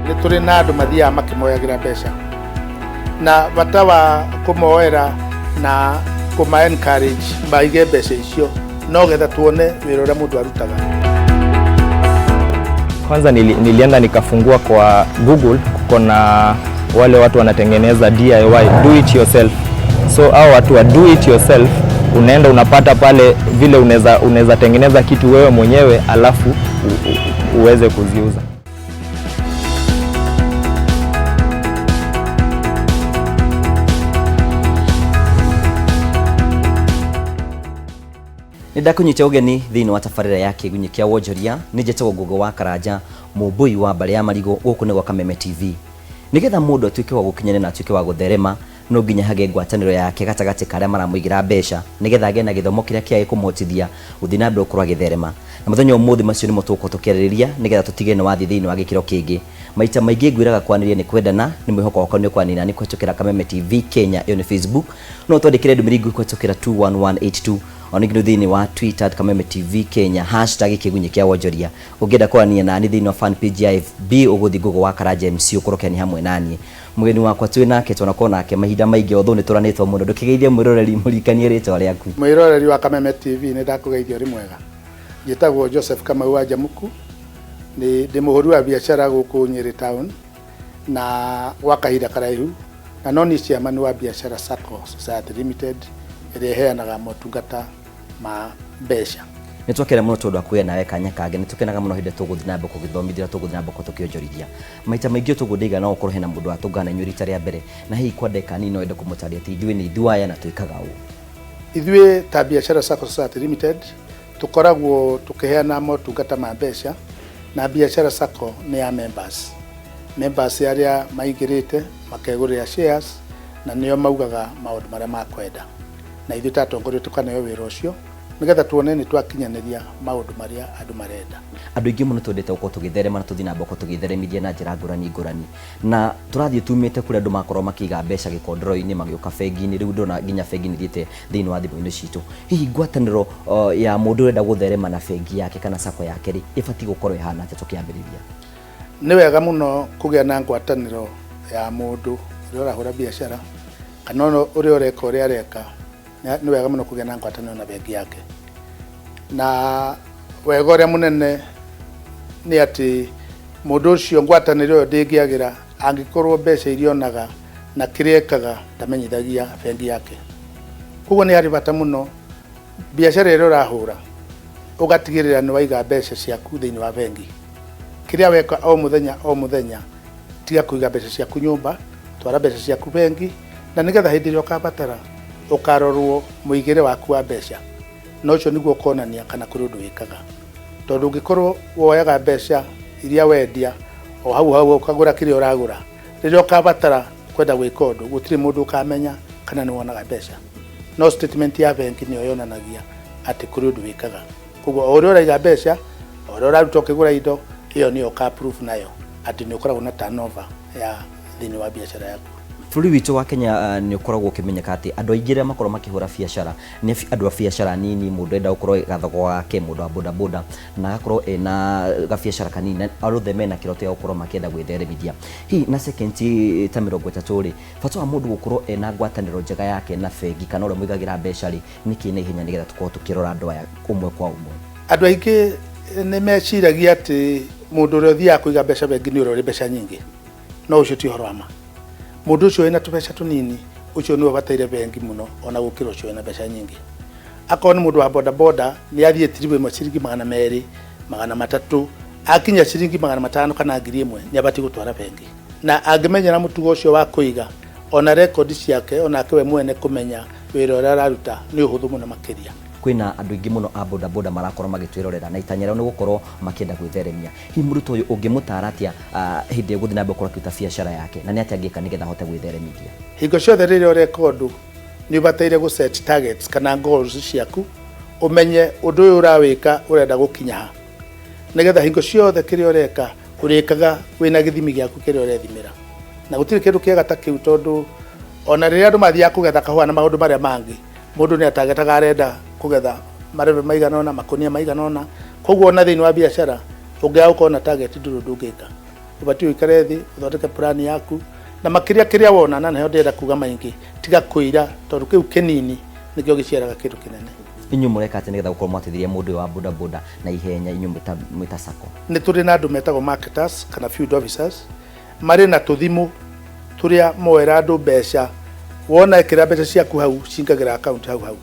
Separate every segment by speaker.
Speaker 1: Nĩ tũrĩ na andũ mathiaga makĩmoyagĩra mbeca, na bata wa kũmoera na kũma encourage maige mbeca icio no getha tuone wĩra ũrĩa mũndũ arutaga.
Speaker 2: Kwanza nilienda nikafungua kwa Google, kuko na wale watu wanatengeneza DIY, do it yourself. So hao watu wa do it yourself, unaenda unapata pale vile unaweza tengeneza kitu wewe mwenyewe alafu uweze kuziuza.
Speaker 3: Nĩ ndakũnyita ũgeni thĩinĩ wa tabarĩra ya Kĩgunyĩ kĩa Wonjoria. Nĩ njĩtagwo Ngũgĩ wa Karanja, mũmbũi wa mbarĩ ya marigũ, gũkũ nĩ gwa Kameme TV. Nĩgetha mũndũ atuĩke wa gũkinyanĩra na atuĩke wa gũtherema, no nginya hagĩe ngwatanĩro yake gatagatĩ ka arĩa maramũigĩra mbeca, nĩgetha agĩe na gĩthomo kĩrĩa kĩega gĩkũmũhotithia gũthiĩ na mbere gũkorwo agĩtherema. Na mũthenya wa ũmũthĩ macio nĩmo tũgũkorwo tũkĩarĩrĩria nĩgetha tũtige nĩ wathiĩ thĩinĩ wa gĩkĩro kĩngĩ. Maita maingĩ ngwĩraga kwanĩria nĩ kwendana, nĩ mwĩhoko wakwa nĩ ũkwanĩria nani kũhetũkĩra Kameme TV Kenya, ĩyo nĩ Facebook. No ũtwandĩkĩre ndũmĩrĩri nguhĩ kũhetũkĩra 21182 ona ningĩ thĩinĩ wa Twitter at Kameme TV Kenya, hashtag Kĩgunyĩ kĩa Wonjoria. Ũngĩenda kwaranĩria nani thĩinĩ wa fan page ya FB ũgũthiĩ Ngũgũ wa Karanja MC ũkorwo ũkĩania hamwe naniĩ. Mũgeni wakwa twĩ nake twanakorwo nake mahinda maingĩ although nĩ tũranĩtwo mũno. Ndũkĩgeithie mwĩroreri mũririkanie rĩtwa rĩaku.
Speaker 1: Mwĩroreri wa Kameme TV, nĩ ndakũgeithia ũrĩ mwega. Njĩtagwo Joseph Kamau wa Njamuku, nĩ ndĩ mũhũri wa biacara gũkũ Nyĩrĩ town na gwa kahinda karaihu, na no niĩ chairman wa Biashara Sacco Society Limited ĩrĩa ĩheanaga motungata ma mbeca.
Speaker 3: Nĩ twakena mũno tondũ wa kũgĩa nawe kanya kangĩ. Nĩ tũkenaga mũno hĩndĩ ĩrĩa tũgũthiĩ na mbere gũgĩthomithia, tũgũthiĩ na mbere tũkĩonjorithia. Maita maingĩ tũguo ndĩiga no gũkorwo hena mũndũ watũngana na inyuĩ rita rĩa mbere, na hihi kwa ndagĩka nini no wende kũmũtarĩria atĩ ithuĩ nĩ ithuĩ aya na twĩkaga ũũ.
Speaker 1: Ithuĩ ta Biashara Sacco Society Limited tũkoragwo tũkĩheana motungata ma mbeca, na Biashara Sacco nĩ ya members. Members arĩa maingĩrĩte makegũrĩra shares na nĩo maugaga maũndũ marĩa makwenda, na ithuĩ ta atongoria tũkaneo wĩra ũcio nĩgetha tuone nĩ twakinyanĩria maũndũ marĩa andũ marenda.
Speaker 3: Andũ aingĩ mũno twendete gũkorwo tũgĩtherema na tũthiĩ na mbere gũkorwo tũgĩtheremithia na njĩra ngũrani ngũrani, na tũrathiĩ tumĩte kũrĩa andũ makorwo makĩiga mbeca gĩkondoro-inĩ magĩũka bengi-inĩ, rĩu ndĩrona nginya bengi nĩ ithiĩte thĩinĩ wa thimũ-inĩ citũ. Hihi ngwatanĩro ya mũndũ ũrenda gũtherema na bengi yake kana sacco yake rĩ, ĩbatiĩ gũkorwo ĩhana atĩa tũkĩambĩrĩria?
Speaker 1: Nĩ wega mũno kũgĩa na ngwatanĩro ya mũndũ ũrĩa ũrahũra biacara kana ona ũrĩa ũreka ũrĩa areka, nĩ wega mũno kũgĩa na ngwatanĩro na bengi yake. Na wega ũrĩa mũnene nĩ atĩ mũndũ ũcio ngwatanĩro ĩyo ndĩngĩagĩra angĩkorwo mbeca iria onaga na kĩrĩa ekaga ndamenyithagia bengi yake. Koguo nĩ harĩ bata mũno biacara ĩrĩa ũrahũra ũgatigĩrĩra nĩ waiga mbeca ciaku thĩinĩ wa bengi. Kĩrĩa weka o mũthenya o mũthenya, tiga kũiga mbeca ciaku nyũmba, twara mbeca ciaku bengi, na nĩgetha hĩndĩ ĩrĩa ũkabatara ũkarorwo mũigĩre waku wa mbeca, na ũcio nĩguo ũkonania kana kũrĩ ũndũ wĩkaga. Tondũ ũngĩkorwo woyaga mbeca iria wendia o hau hau ũkagũra kĩrĩa ũragũra, rĩrĩa ũkabatara kwenda gwĩka ũndũ gũtirĩ mũndũ ũkamenya kana nĩ wonaga mbeca. No statement ya bengi nĩyo yonanagia atĩ kũrĩ ũndũ wĩkaga. Koguo o ũrĩa ũraiga mbeca, o ũrĩa ũraruta ũkĩgũra indo, ĩyo nĩyo ũka proof nayo atĩ nĩ ũkoragwo na turnover ya thĩinĩ wa biacara yaku.
Speaker 3: Bũrũri witũ wa Kenya nĩ ũkoragwo ũkĩmenyeka atĩ andũ aingĩ arĩa makoragwo makĩhũra biacara nĩ andũ a biacara nini, mũndũ enda gũkorwo gathogo gake, mũndũ wa bodaboda na agakorwo ena gabiacara kanini, na othe mena kĩroto gĩa gũkorwo makĩenda gwĩtheremithia. Hihi na sekendi ta 30 rĩ, bata wa mũndũ gũkorwo ena ngwatanĩro njega yake na bengi kana ũrĩa mũigagĩra mbeca rĩ, nĩkĩ na ihenya nĩgetha tũkorwo tũkĩrora andũ aya ũmwe kwa ũmwe?
Speaker 1: Andũ aingĩ nĩ meciragia atĩ mũndũ ũrĩa ũthiaga kũiga mbeca bengi nĩ ũrĩa ũrĩ mbeca nyingĩ, no ũcio ti ũhoro wa ma. Mũndũ ũcio wĩna tũbeca tũnini, ũcio nĩwe ũbataire bengi mũno ona gũkĩra ũcio wĩna mbeca nyingĩ. Akorwo nĩ mũndũ wa bodaboda, nĩ athiĩ trip ĩmwe ciringi 200, 300, akinya ciringi 500 kana 1000 nĩ abatiĩ gũtwara bengi. Na angĩmenyera mũtugo ũcio wa kũiga, ona rekondi ciake, onake we mwene kũmenya wĩra ũrĩa araruta nĩ ũhũthũ mũno makĩria.
Speaker 3: Kwĩna andũ aingĩ mũno a bodaboda marakorwo magĩtwĩrorera na itanya rĩao nĩ gũkorwo makĩenda gwĩtheremia. Hihi mũrutwo ũyũ ũngĩmũtara atĩa hĩndĩ ĩrĩa egũthiĩ na mbere gũkorwo akĩruta biacara yake, na nĩ atĩa angĩka nĩgetha ahote gwĩtheremithia?
Speaker 1: Hingo ciothe rĩrĩa ũreka ũndũ nĩ ũbataire gũ set targets kana goals ciaku, ũmenye ũndũ ũyũ ũrawĩka ũrenda gũkinya ha, nĩgetha hingo ciothe kĩrĩa ũreka ũrĩkaga wĩna gĩthimi gĩaku kĩrĩa ũrethimĩra. Na gũtirĩ kĩndũ kĩega ta kĩu, tondũ ona rĩrĩa andũ mathiaga kũgetha kahũa na maũndũ marĩa mangĩ, mũndũ nĩ atagetaga arenda kũgetha marebe maigana ũna, makũnia maigana ũna. Koguo ona thĩinĩ wa biacara ũngĩaga gũkorwo na target ndũrĩ ũndũ ũngĩka. Ũbatiĩ ũikare thĩ ũthondeke plan yaku na makĩria kĩrĩa wona, na nĩho ndĩrenda kuga maingĩ, tiga kũira, tondũ kĩu kĩnini nĩkĩo gĩciaraga kĩndũ kĩnene.
Speaker 3: Inyuĩ mũreka atĩ nĩgetha gũkorwo mwateithirie mũndũ ũyũ wa bodaboda na ihenya, inyuĩ mwĩta SACCO?
Speaker 1: Nĩ tũrĩ na andũ metagwo marketers kana field officers, marĩ na tũthimũ tũrĩa moera andũ mbeca. Wona ĩkĩra mbeca ciaku hau, cingagĩra account hau hau.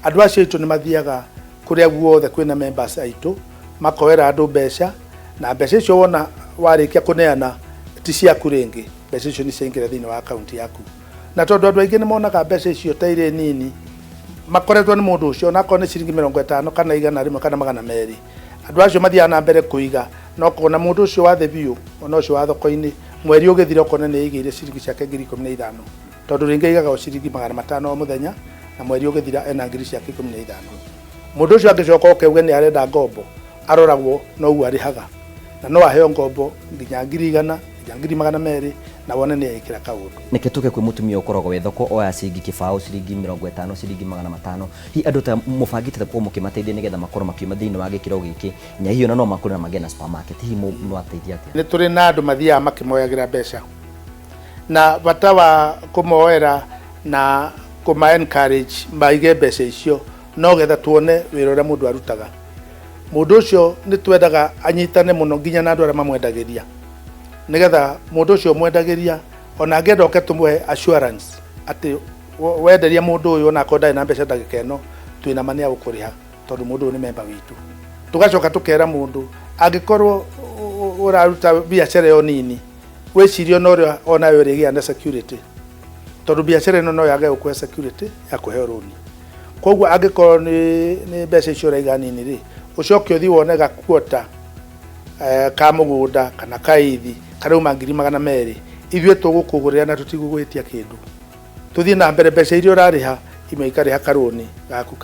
Speaker 1: Andũ acio aitũ nĩ mathiaga kũrĩa guothe kwĩna members aitũ, makoera andũ mbeca, na mbeca icio wona warĩkia kũneana ti ciaku rĩngĩ. Mbeca icio nĩ ciaingĩra thĩinĩ wa account yaku. Na tondũ andũ aingĩ nĩ monaga mbeca icio ta irĩ nini, makoretwo nĩ mũndũ ũcio, onakorwo nĩ ciringi 50 kana 100 kana 200, andũ acio mathiaga na mbere kũiga, na ũkona mũndũ ũcio wa thĩ biũ, ona ũcio wa thoko-inĩ, mweri ũgĩthira ũkona nĩ aigĩire ciringi ciake 15,000, tondũ rĩngĩ aigaga o ciringi 500 o mũthenya, na mweri ũgĩthira ena ngiri ciake 15. Mũndũ ũcio angĩcoka oke uge nĩ arenda ngombo, aroragwo noguo arĩhaga, na no aheo ngombo nginya 100,000, nginya 200,000, na wone nĩ ekĩra kaũndũ.
Speaker 3: Nĩkĩ tũke kwĩ mũtumia ũkoragwo wĩ thoko, oya ciringi 20, ciringi 50, ciringi 500? Hihi andũ ta mũbangĩte gũkorwo mũkĩmateithia nĩgetha makorwo makiuma thĩinĩ wa gĩkĩro gĩkĩ, nginya hihi ona no makũre na magĩe na supermarket, hihi mũateithia atĩa?
Speaker 1: Nĩ tũrĩ na andũ mathiaga makĩmoyagĩra mbeca, na bata wa kũmoera na kũma encourage maige mbeca icio no getha tuone wĩra ũrĩa mũndũ arutaga. Mũndũ ũcio nĩ twendaga anyitane mũno nginya na andũ arĩa mamwendagĩria, nĩgetha mũndũ ũcio ũmwendagĩria ona angĩenda oke tũmũhe assurance atĩ wenderia mũndũ ũyũ, onakorwo ndarĩ na mbeca ndagĩka ĩno, twĩna ma nĩ agũkũrĩha, tondũ mũndũ ũyũ nĩ memba witũ. Tũgacoka tũkera mũndũ, angĩkorwo ũraruta biacara ĩyo nini, wĩcirie ona ũrĩa onawe ũrĩgĩa na security, tondũ biacara ĩno no yage gũkũhe security ya kũheo rũni. Koguo angĩkorwo nĩ mbeca icio ũraiga nini rĩ, ũcoke ũthiĩ wone gakuota ka mũgũnda kana ka ithi karauma 200,000, ithuĩ tũgũkũgũrĩra na tũtigũgwĩtia kĩndũ. Tũthiĩ na mbere, mbeca iria ũrarĩha imwe ikarĩha karũni gaku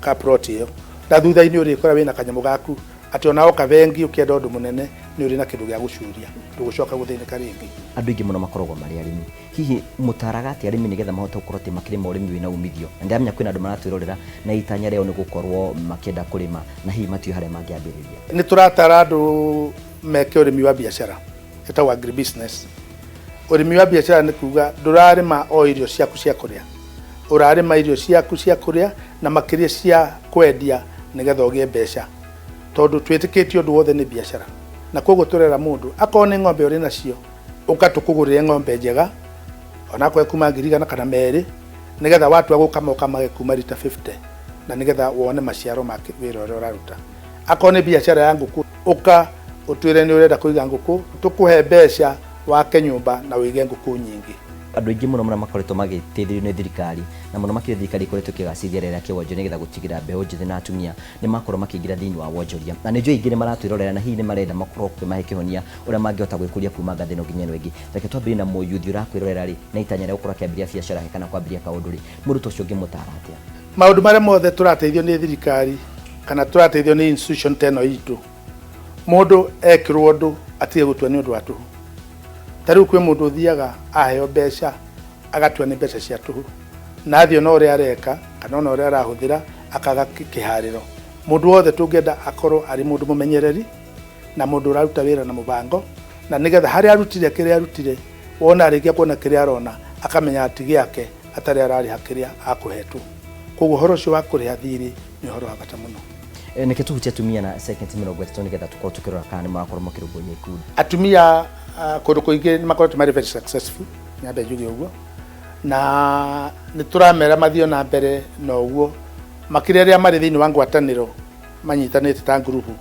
Speaker 1: ka plot ĩyo, na thutha-inĩ ũrĩkora wĩna kanyamũ gaku atĩ ona oka bengi ũkĩenda ũndũ mũnene nĩ ũrĩ na kĩndũ gĩa gũcuria, ndũgũcoka gũthĩnĩka rĩngĩ.
Speaker 3: Andũ aingĩ mũno makoragwo marĩ arĩmi. Hihi mũtaraga atĩa arĩmi nĩgetha mahote gũkorwo atĩ makĩrĩma ũrĩmi wĩna umithio? Na ndĩramenya kwĩna andũ maratwĩrorera na itanya rĩao nĩ gũkorwo makĩenda kũrĩma, na hihi matiũĩ harĩa mangĩambĩrĩria.
Speaker 1: Nĩ tũratara andũ meke ũrĩmi wa biacara, ĩtagwo agribusiness. Ũrĩmi wa biacara nĩ kuga ndũrarĩma o irio ciaku cia kũrĩa, ũrarĩma irio ciaku cia kũrĩa na makĩria cia kwendia nĩgetha ũgĩe mbeca, tondũ twĩtĩkĩtie ũndũ wothe nĩ biacara. Na koguo tũrera mũndũ, akorwo nĩ ng'ombe ũrĩ nacio, ũka tũkũgũrĩre ng'ombe njega onakorwo kuma 100,000 kana 200, nĩgetha watua gũkama ũkamage kuma rita 50, na nĩgetha wone maciaro ma wĩra ũrĩa ũraruta. Akorwo nĩ biacara ya ngũkũ, ũka ũtwĩre nĩ ũrenda kũiga ngũkũ, tũkũhe mbeca wake nyũmba na ũige ngũkũ nyingĩ.
Speaker 3: Andũ aingĩ mũno marĩa makoretwo magĩteithĩrĩrio nĩ thirikari, na mũno makĩria thirikari ikoretwo ĩkĩgacĩrithia rĩera rĩa kĩwonjoria nĩgetha gũtigĩrĩra mbeũ njĩthĩ na atumia nĩ makorwo makĩingĩra thĩinĩ wa wonjoria. Na nĩ njũĩ aingĩ nĩ maratwĩrorera na hihi nĩ marenda makorwo ũkĩmahe kĩhonia ũrĩa mangĩhota gwĩkũria kuma ngathĩ ĩno nginya ĩno ĩngĩ. Reke twambĩrĩrie na mũyuthi ũrakwĩrorera rĩ, na itanya rĩa gũkorwo akĩambĩrĩria biacara yake kana kwambĩrĩria kaũndũ rĩ, mũndũ ta ũcio ũngĩmũtara atĩa?
Speaker 1: Maũndũ marĩa mothe tũrateithio nĩ thirikari kana tũrateithio nĩ institution ta ĩno itũ, mũndũ ekĩrwo ũndũ atige gũtua nĩ ũndũ wa tũhũ. Ta rĩu kwĩ mũndũ ũthiaga aheo mbeca agatua nĩ mbeca cia tũhũ, na athiĩ ona ũrĩa areka kana ona ũrĩa arahũthĩra akaga kĩharĩro. Mũndũ wothe tũngĩenda akorwo arĩ mũndũ mũmenyereri na mũndũ ũraruta wĩra na mũbango, na nĩgetha harĩa arutire kĩrĩa arutire, wona arĩkia kuona kĩrĩa arona akamenya atĩ gĩake atarĩ ararĩha kĩrĩa akũhetwo. Koguo ũhoro ũcio wa kũrĩha thirĩ nĩ ũhoro wa bata mũno.
Speaker 3: Nĩkĩ tũhutie atumia na second 30 nĩgetha tũkorwo tũkĩrora kana nĩ marakorwo makĩrũmbũiya ikundi?
Speaker 1: Atumia kũndũ kũingĩ nĩ makoretwo marĩ very successful, nyambe njuge ũguo, na nĩ tũramera mathiĩ na mbere na ũguo, makĩria arĩa marĩ thĩinĩ wa ngwatanĩro manyitanĩte ta ngurubu.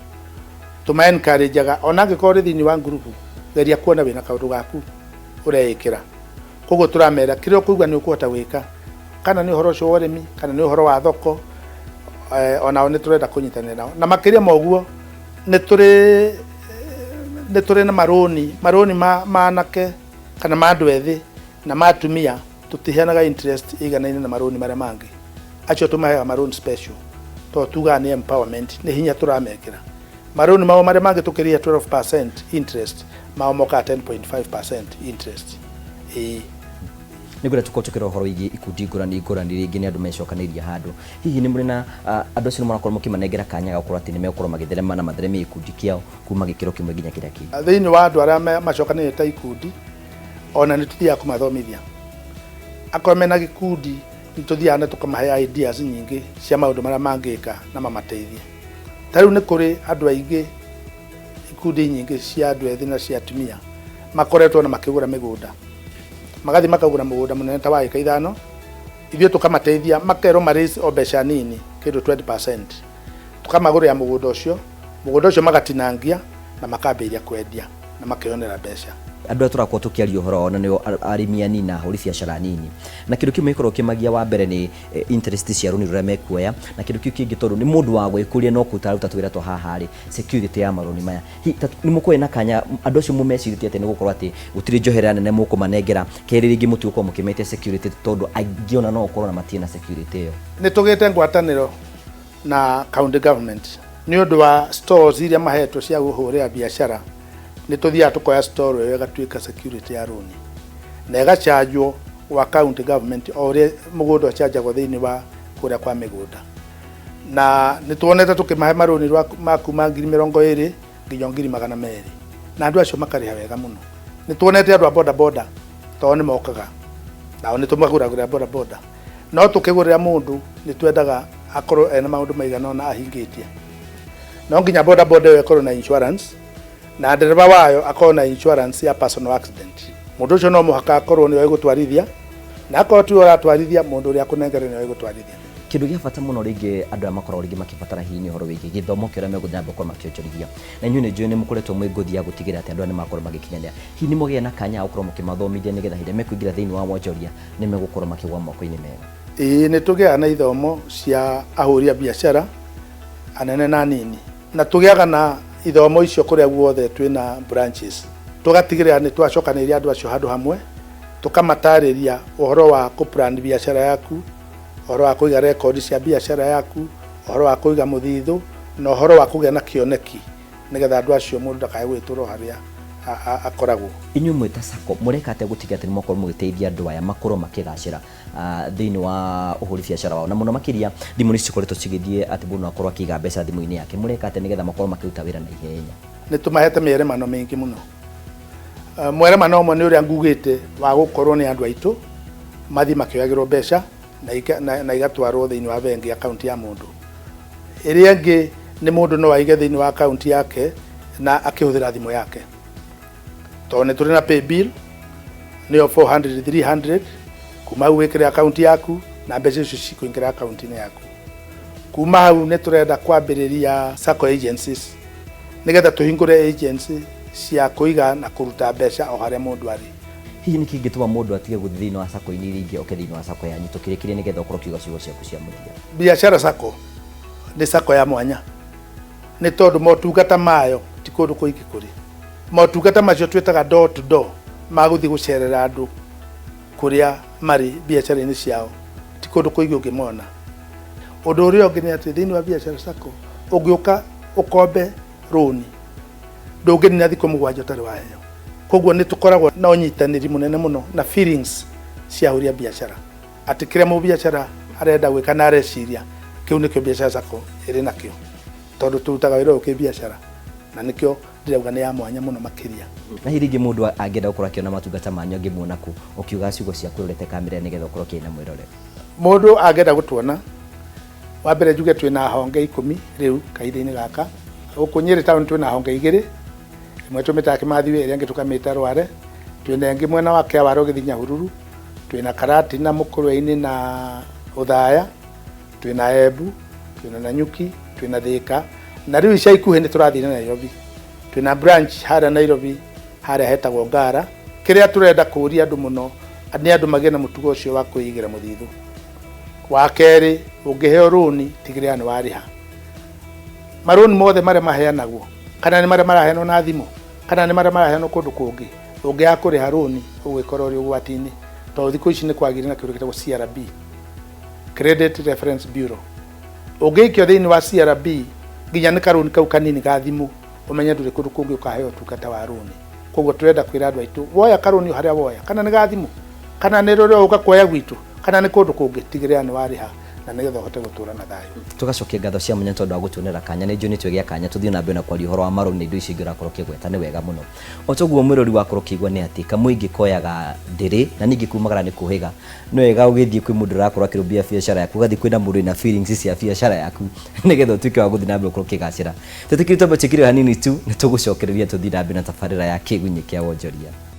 Speaker 1: Tũma encourageaga ona angĩkorwo ũrĩ thĩinĩ wa ngurubu, geria kuona wĩna kaũndũ gaku ũreĩkĩra. Koguo tũramera kĩrĩa ũkũigua nĩ ũkũhota gwĩka, kana nĩ ũhoro ũcio wa ũrĩmi, kana nĩ ũhoro wa thoko, onao nĩ tũrenda kũnyitanĩra nao. Na makĩria ma ũguo nĩ tũrĩ na marũni ma anake kana ma andũ ethĩ na ma atumia, tũtiheanaga interest ĩiganaine na marũni marĩa mangĩ. Acio tũmaheaga marũni special, tondũ tugaga nĩ empowerment, nĩ hinya tũramekĩra. Marũni mao marĩa mangĩ tũkĩrĩha 12% interest, mao mokaga 10.5% interest. Ĩĩ.
Speaker 3: Nĩngwenda tũkorwo tũkĩrora ũhoro wĩgiĩ ikundi ngũrani ngũrani, rĩngĩ nĩ andũ mecokanĩirie handũ. Hihi nĩ mũrĩ na andũ acio nĩ mũrakorwo mũkĩmanengera kanya ga gũkorwo atĩ nĩ megũkorwo magĩtherema na matheremie gĩkundi kĩao kuma gĩkĩro kĩmwe nginya kĩrĩa kĩngĩ?
Speaker 1: Thĩinĩ wa andũ arĩa macokanĩrĩire ta ikundi, ona nĩ tũthiaga kũmathomithia. Akorwo mena gĩkundi, nĩ tũthiaga na tũkamahe ideas nyingĩ cia maũndũ marĩa mangĩka na mamateithie. Ta rĩu nĩ kũrĩ andũ aingĩ, ikundi nyingĩ cia andũ ethĩ na cia atumia makoretwo na makĩgũra mĩgũnda, magathiĩ makagũra mũgũnda mũnene ta wa ĩka 5. Ithuĩ tũkamateithia, makerwo ma raise o mbeca nini, kĩndũ 20%, tũkamagũrĩra mũgũnda ũcio. Mũgũnda ũcio magatinangia na makambĩrĩria kwendia na makeyonera mbeca.
Speaker 3: Andũ arĩa tũrakorwo tũkĩaria ũhoro wao na nĩo arĩmi anini na ahũri biacara anini, na kĩndũ kĩmwe gĩkoragwo kĩmagia wa mbere nĩ interest cia rũni rũrĩa mekuoya, na kĩndũ kĩu kĩngĩ, tondũ nĩ mũndũ wa gwĩkũria no kũruta twĩra twa haha rĩ, security ya marũni maya. Hihi nĩ mũkorwo na kanya andũ acio mũmecirĩtie atĩ nĩ gũkorwo atĩ gũtirĩ njohera nene mũkũmanengera, kerĩ rĩngĩ mũtigũkorwo mũkĩmetia security, tondũ aingĩ ona no ũkorwo na matirĩ na security ĩyo?
Speaker 1: Nĩ tũgĩte ngwatanĩro na county government nĩ ũndũ wa stores iria mahetwo cia kũhũrĩra biacara. Nĩ tũthiaga tũkoya store ĩyo ĩgatuĩka security ya rũni na ĩgachanjwo gwa county government o ũrĩa mũgũnda ũchanjagwo thĩinĩ wa kũrĩa kwa mĩgũnda. Na nĩ tuonete tũkĩmahe marũni ma kuma 20,000 nginya 200,000, na andũ acio makarĩha wega mũno. Nĩ tuonete andũ a boda boda, tondũ nĩ mokaga nao, nĩ tũmagũragĩra boda boda, no tũkĩgũrĩra mũndũ nĩ twendaga akorwo ena maũndũ maigana ũna ahingĩtie. No nginya boda boda ĩyo ĩkorwo na insurance, na ndereba wayo akorwo na insurance ya personal accident. Mũndũ ũcio no mũhaka akorwo nĩwe gũtwarithia, na akorwo tiwe ũratwarithia, mũndũ ũrĩa akũnengere nĩwe gũtwarithia.
Speaker 3: Kĩndũ gĩa bata mũno rĩngĩ andũ aya makoragwo rĩngĩ makĩbatara hihi nĩ ũhoro wĩgiĩ gĩthomo kĩrĩa megũthiĩ na mbere gũkorwo makĩonjorithia, na inyuĩ nĩ njũĩ nĩ mũkoretwo mwĩ ngũthi ya gũtigĩrĩra atĩ andũ aya nĩ makorwo magĩkinyanĩra. Hihi nĩ mũgĩe na kanya ga gũkorwo mũkĩmathomithia nĩgetha hĩndĩ ĩrĩa mekũingĩra thĩinĩ wa wonjoria nĩ megũkorwo makĩgwa moko-inĩ mega?
Speaker 1: Ĩĩ, nĩ tũgĩaga na ithomo cia ahũri a biacara anene na anini, na tũgĩaga na ithomo icio kũrĩa guothe twĩna branches. Tũgatigĩrĩra nĩ twacokanĩrĩria andũ acio handũ hamwe, tũkamatarĩria ũhoro wa kũplan biacara yaku, ũhoro wa kũiga rekondi cia biacara yaku, ũhoro wa kũiga mũthithũ, na ũhoro wa kũgĩa na kĩoneki, nĩgetha andũ acio mũndũ ndakae gwĩtũra o harĩa akoragwo.
Speaker 3: Inyuĩ mwĩ ta sacco mũreka atĩa gũtiga atĩ nĩ mwakorwo mũgĩteithia andũ aya makorwo makĩgacĩra thĩinĩ wa ũhũri biacara wao, na mũno makĩria thimũ nĩ cikoretwo cigĩthiĩ atĩ mũndũ no akorwo akĩiga mbeca thimũ-inĩ yake? Mũreka atĩa nĩgetha makorwo makĩruta wĩra na ihenya?
Speaker 1: Nĩ tũmahete mĩeremano mĩingĩ mũno. Mweremano ũmwe nĩ ũrĩa ngugĩte wa gũkorwo nĩ andũ aitũ mathiĩ makĩoyagĩrwo mbeca na igatwarwo thĩinĩ wa bengi akaunti ya mũndũ. Ĩrĩa ĩngĩ nĩ mũndũ no aige thĩinĩ wa akaunti yake na akĩhũthĩra thimũ yake, tondũ nĩ tũrĩ na pay bill nĩyo 400 300. Kuma hau wĩkĩre akaunti yaku na mbeca icio cikũingĩra akaunti-inĩ yaku. Kuma hau nĩ tũrenda kwambĩrĩria sacco agencies, nĩgetha tũhingũre agency cia kũiga na kũruta mbeca o harĩa mũndũ arĩ.
Speaker 3: Hihi nĩ kĩngĩtũma mũndũ atige gũthiĩ thĩinĩ wa sacco-inĩ iria ingĩ oke thĩinĩ wa sacco yanyu? Tũkĩrĩkĩrie nĩgetha ũkorwo ũkiuga ciugo ciaku cia mũthia.
Speaker 1: Biashara Sacco nĩ sacco ya mwanya, nĩ tondũ motungata mayo ti kũndũ kũingĩ kũrĩ motungata macio twĩtaga door to door, ma gũthiĩ gũcerera andũ kũrĩa marĩ biacara-inĩ ciao. Ti kũndũ kũingĩ ũngĩmona. Ũndũ ũrĩa ũngĩ nĩ atĩ thĩinĩ wa Biashara Sacco, ũngĩũka ũkombe rũni, ndũngĩnina thikũ 7 ũtarĩ waheo. Koguo nĩ tũkoragwo na ũnyitanĩri mũnene mũno na feelings cia ahũri a biacara, atĩ kĩrĩa mũbiacara arenda gwĩka na areciria, kĩu nĩkĩo Biashara Sacco ĩrĩ nakĩo, tondũ tũrutaga wĩra ũyũ kĩbiacara, na nĩkĩo ndĩrauga nĩ ya mwanya mũno makĩria.
Speaker 3: Na hihi rĩngĩ mũndũ angĩenda gũkorwo akĩona matungata manyu angĩmuona kũ, ũkiuga ciugo ciaku ũrorete kamera nĩgetha ũkorwo ũkĩrĩ na mwĩroreri?
Speaker 1: Mũndũ angĩenda gũtuona, wa mbere njuge twĩna honge 10 rĩu kahinda-inĩ gaka. Gũkũ Nyĩrĩ town twĩna honge igĩrĩ, ĩmwe tũmĩtaga Kĩmathi Way, ĩrĩa ĩngĩ tũkamĩta Rware. Twĩna ĩngĩ mwena wa Kĩawara ũgĩthiĩ Nyahururu, twĩna Karatina Mũkũrwe-inĩ na Ũthaya, twĩna Embu, twĩna Nanyuki, twĩna Thĩka, na rĩu ica ikuhĩ nĩ tũrathiĩ na Nairobi. Twĩna branch harĩa Nairobi, harĩa hetagwo Ngara. Kĩrĩa tũrenda kũria andũ mũno nĩ andũ magĩe na mũtugo ũcio wa kwĩigĩra mũthithũ. Wa kerĩ, ũngĩheo rũni, tigĩrĩra nĩ warĩha. Marũni mothe marĩa maheanagwo, kana nĩ marĩa maraheanwo na thimũ, kana nĩ marĩa maraheanwo kũndũ kũngĩ, ũngĩaga kũrĩha rũni ũgwĩkora ũrĩ ũgwati-inĩ, tondũ thikũ ici nĩ kwagĩire na kĩndũ gĩtagwo CRB, Credit Reference Bureau. Ũngĩikio thĩinĩ wa CRB, nginya nĩ karũni kau kanini ga thimũ, ũmenye ndũrĩ kũndũ kũngĩ ũkaheo ũtungata wa rũni. Koguo tũrenda kwĩra andũ aitũ, woya karũni o harĩa woya, kana nĩ ga thimũ, Kana nĩ rũrĩa ũka kuoya gwitũ, kana nĩ kũndũ kũngĩ, tigĩrĩra nĩ warĩha na nĩgetha ũhote gũtũra na thayũ.
Speaker 3: Tũgacokia ngatho cia mwanya tondũ wa gũtuonera kanya. Nĩ njũĩ nĩ twĩgĩa kanya tũthiĩ na mbere na kwaria ũhoro wa marũni na indo icio ingĩ ũrakorwo ũkĩgweta. Nĩ wega mũno. O ta ũguo mwĩrori wakorwo ũkĩigua nĩ atĩ kamũingĩ koyaga ndĩrĩ na ningĩ kumagara nĩ kũhĩga. Nĩ wega ũgĩthiĩ kwĩ mũndũ ũrakorwo akĩrũmbũiya biacara yaku, ũgathiĩ kwĩna mũndũ wĩna feelings cia biacara yaku nĩgetha ũtuĩke wa gũthiĩ na mbere gũkorwo ũkĩgacĩra. Twĩtĩkĩrie twambe tũkire hanini tu, nĩ tũgũcokereria tũthiĩ na mbere na tabarĩra ya Kĩgunyĩ kĩa Wonjoria.